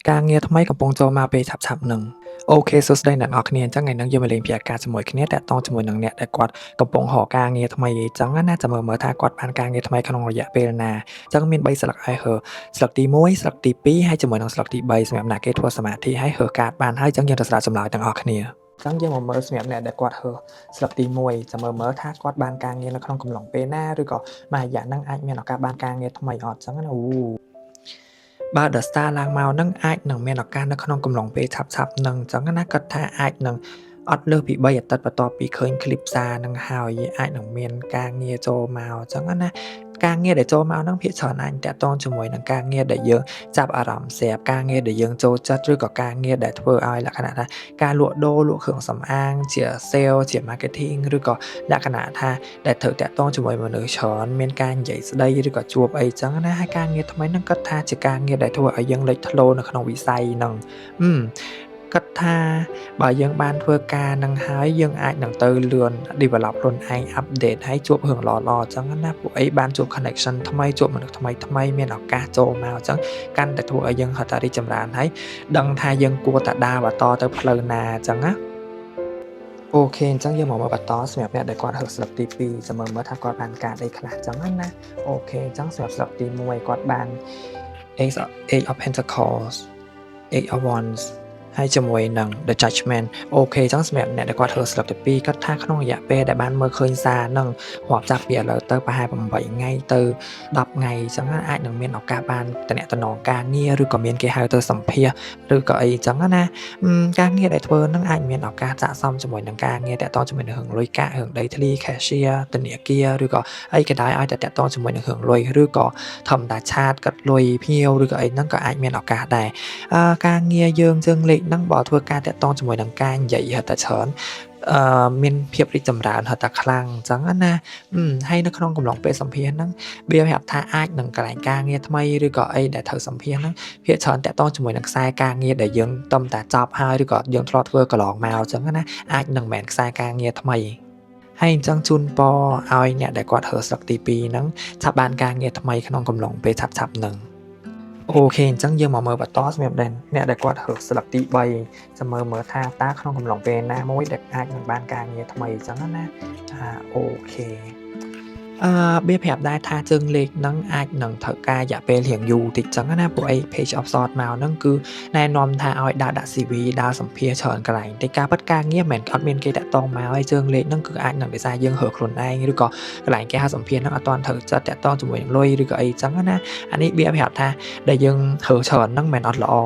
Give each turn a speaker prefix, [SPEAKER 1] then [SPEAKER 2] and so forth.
[SPEAKER 1] ការងារថ្មីកំពុងចូលមកពេលឆាប់ៗនឹង OK សួស្តីអ្នកនរគ្នាអញ្ចឹងថ្ងៃនេះយើងមកលេងពីអាកាសជាមួយគ្នាតាក់ទងជាមួយនឹងអ្នកដែលគាត់កំពុងរកការងារថ្មីអញ្ចឹងណាចាំមើលមើលថាគាត់បានការងារថ្មីក្នុងរយៈពេលណាអញ្ចឹងមាន3ស្លឹកឲ្យហើស្លឹកទី1ស្លឹកទី2ហើយជាមួយនឹងស្លឹកទី3សម្រាប់អ្នកគេធ្វើសមាធិហើយហើកាតបានហើយអញ្ចឹងយើងទៅស្ដាប់ចម្លើយទាំងអស់គ្នាអញ្ចឹងយើងមកមើលសម្រាប់អ្នកដែលគាត់ហើស្លឹកទី1ចាំមើលមើលថាគាត់បានការងារនៅក្នុងកំឡុងពេលណាឬក៏មួយរយៈហ្នឹងអាចមានឱកាសបានការងារថ្មីអត់អញ្ចឹងណាអូបើ The Star ឡើងមកហ្នឹងអាចនឹងមានឱកាសនៅក្នុងកំឡុងពេលឆាប់ៗហ្នឹងអញ្ចឹងណាគាត់ថាអាចនឹងអត់លើសពី3អាទិត្យបន្ទាប់ពីឃើញคลิปសារហ្នឹងហើយអាចនឹងមានការងារចូលមកអញ្ចឹងណាការងារដែលចូលមកហ្នឹងភាគច្រើនអាចតាក់ទងជាមួយនឹងការងារដែលយើងចាប់អារម្មណ៍ស្រាប់ការងារដែលយើងចូលចិត្តឬក៏ការងារដែលធ្វើឲ្យលក្ខណៈថាការលក់ដូរលក់គ្រឿងសម្អាងជា sale ជា marketing ឬក៏លក្ខណៈថាដែលត្រូវតាក់ទងជាមួយមនុស្សច្រើនមានការនិយាយស្ដីឬក៏ជួបអីចឹងណាហើយការងារថ្មីហ្នឹងគាត់ថាជាការងារដែលធ្វើឲ្យយើងលេចធ្លោនៅក្នុងវិស័យហ្នឹងអឺគាត់ថាបើយើងបានធ្វើការនឹងហើយយើងអាចនឹងទៅលឿន develop ខ្លួនឯង update ហើយជួបរឿងល្អៗអញ្ចឹងណាពួកអីបានជួប connection ថ្មីជួបមនុស្សថ្មីថ្មីមានឱកាសចូលមកអញ្ចឹងកាន់តែធ្វើឲ្យយើងហត់តែរីកចម្រើនហើយដឹងថាយើងគួរតែដើរបន្តទៅផ្លូវណាអញ្ចឹងណា OK អញ្ចឹងយើងមកមើលបន្តសម្រាប់អ្នកដែលគាត់ហឹកស្លឹកទី2ចាំមើលមើលថាគាត់បានកាតអីខ្លះអញ្ចឹងណា OK អញ្ចឹងសម្រាប់ស្លឹកទី1គាត់បាន Eight of Pentacles, Eight of Wands ហើយជាមួយនឹង The Judgment OK អញ្ចឹងសម្រាប់អ្នកដែលគាត់ធ្វើស្លឹកទី2គាត់ថាក្នុងរយៈពេលដែលបានមើលឃើញសារនឹងរាប់ចាប់ពីឥឡូវទៅប្រហែល8ថ្ងៃទៅ10ថ្ងៃអញ្ចឹងអាចនឹងមានឱកាសបានតំណតំណងការងារឬក៏មានគេហៅទៅសម្ភាសឬក៏អីអញ្ចឹងណាការងារដែលធ្វើនឹងអាចមានឱកាសចាក់សំជាមួយនឹងការងារតាក់ទងជាមួយនឹងរឿងលុយកាក់រឿងដីធ្លី cashier ធនាគារឬក៏អីក៏ដោយឲ្យតែតាក់ទងជាមួយនឹងរឿងលុយឬក៏ធម្មតាchat កាត់លុយភ្ញៀវឬក៏អីហ្នឹងក៏អាចមានឱកាសដែរអឺការងារយើងជើងលេខហ្នឹងបើធ្វើការតាក់ទងជាមួយនឹងការនិយាយហិតតែច្រើនអឺមានភាពរីកចម្រើនហិតតែខ្លាំងអញ្ចឹងណាហើយនៅក្នុងកំឡុងពេលសម្ភាសហ្នឹងវាប្រាប់ថាអាចនឹងកន្លែងការងារថ្មីឬក៏អីដែលត្រូវសម្ភាសហ្នឹងភាគច្រើនតាក់ទងជាមួយនឹងខ្សែការងារដែលយើងតំតែចប់ហើយឬក៏យើងធ្លាប់ធ្វើកន្លងមកអញ្ចឹងណាអាចនឹងមិនមែនខ្សែការងារថ្មីហើយអញ្ចឹងជូនពរឲ្យអ្នកដែលគាត់រើស្លឹកទី2ហ្នឹងឆាប់បានការងារថ្មីក្នុងកំឡុងពេលឆាប់ៗហ្នឹង OK អញ្ចឹងយើងមកមើលបន្តសម្រាប់អ្នកដែលគាត់រើស្លឹកទី3ចាំមើលមើលថាតើក្នុងកំឡុងពេលណាមួយដែលអាចនឹងបានការងារថ្មីអញ្ចឹងណាអា OK អឺបៀប្រាប់ដែរថាជើងលេខហ្នឹងអាចនឹងត្រូវការរយៈពេលរៀងយូរតិចចឹងណាពួកអី Page of Swords មកហ្នឹងគឺណែនាំថាឲ្យដើរដាក់ CV ដើរសម្ភាសច្រើនកន្លែងតែការពិតការងារមិនមែនអត់មានគេតាក់ទងមកហើយជើងលេខហ្នឹងគឺអាចនឹងដោយសារយើងរើខ្លួនឯងឬក៏កន្លែងគេហៅសម្ភាសហ្នឹងអត់ទាន់ត្រូវចិត្តតាក់ទងជាមួយនឹងលុយឬក៏អីចឹងណាអានេះបៀប្រាប់ថាដែលយើងរើច្រើនហ្នឹងមិនមែនអត់ល្អ